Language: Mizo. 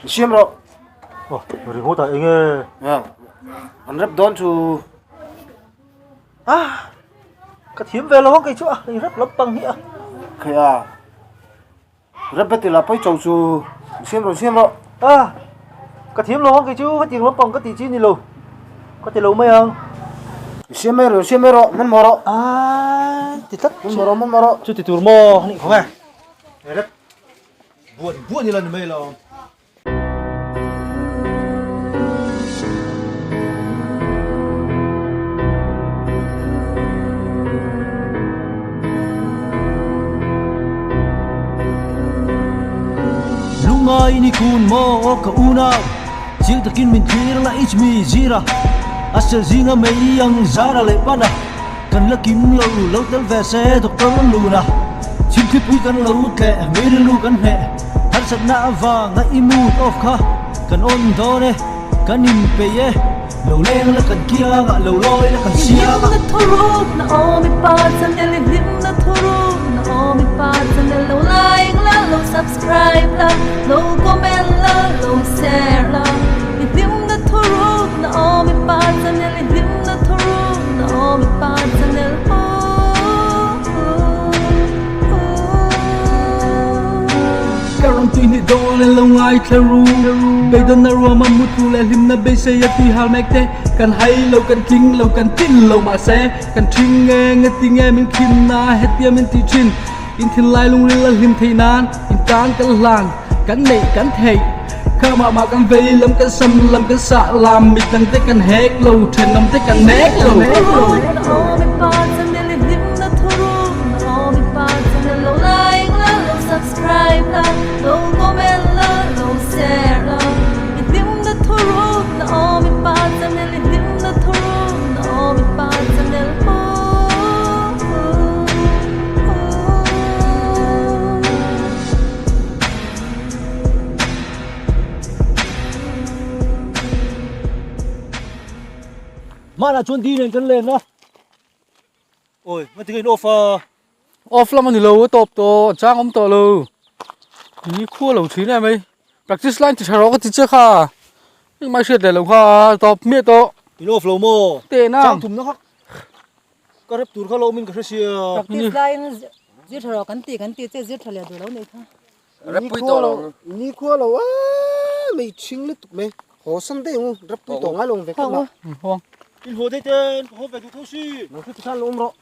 Siam rawh. Oh, ringawt ah enge? An rep dawn chu. Ah, ka thiam ve lo ang kei chu a, i rep lampang hi a. Kei a. Rep bet ila pawi cho chu siam rawh siam rawh. Ah, ka thiam lo ang kei chu hetiang lampang ka tih chi ni lo. Ka ti lo mai ang. Siam mai rawh siam mai rawh man maw rawh. Ah, ti tlat. Man maw rawh man maw rawh. Chu ti tur maw ni khawng e. Rep buan buan ila ni mai lo. Lungai ni kun maw ka unau Chiang takin min thlir la ich mi zira A sel zinga mei ang zara leh pana Kan la kim lo lo tel ve se doctor luna Chhimthipui kan lo tleh mi rilru kan hneh Harsatna avanga i mood off kha kan on dawn e, kan inpeih e, lo leng la kan kiang ah, lo lawi la kan siang ah. Hlimna thuruk na awm i pa channel i hlimna thuruk na awm i pa channel lo like la lo subscribe la lo comment la lo share la i hlimna thuruk na awm i pa channel i hlimna thuruk na awm i pa channel aw. Ka rawn tui hnih dawn in lo ngaithla ru Beidawnna ruam a mutlu leh hlimna beisei a tui hal mek te Kan hai lo, kan tling lo, kan tin lo mahse Kan thing nge nge ti nge min khin na hetia min tih thin In thinlai lungril a hlim theih nan in tan kan hlan kan neih kan theih Kha mah mah kan vei lam kan sam lam kan sah lam mit dang te kan hek lo thenawm te kan nek lo. Hmanah chuan di nen kan len a. Oi, ngati nge in off a? Off lam a ni lo, a tawp tawh, a chang awm tawh lo. Ni khua lo thin em mai. Practice line ti tha rawh ka ti che kha. Engmah i hriat leh lo kha, a tawp hmiah tawh. In off lo maw? Teh na. Chang thumna kha ka rep tur kha lo awmin ka hre sia. Practice line zir tha rawh kan ti kan ti che zir tha leh duh lo nei kha. Rappui tawh lo. Ni khua lo a mei thing lutuk mai. Haw san daih ang u, rappui tawh ngai lo ang ve khat mah. In haw daih ten, ka haw ve duh tho si. Nang chu tikhan lo awm rawh.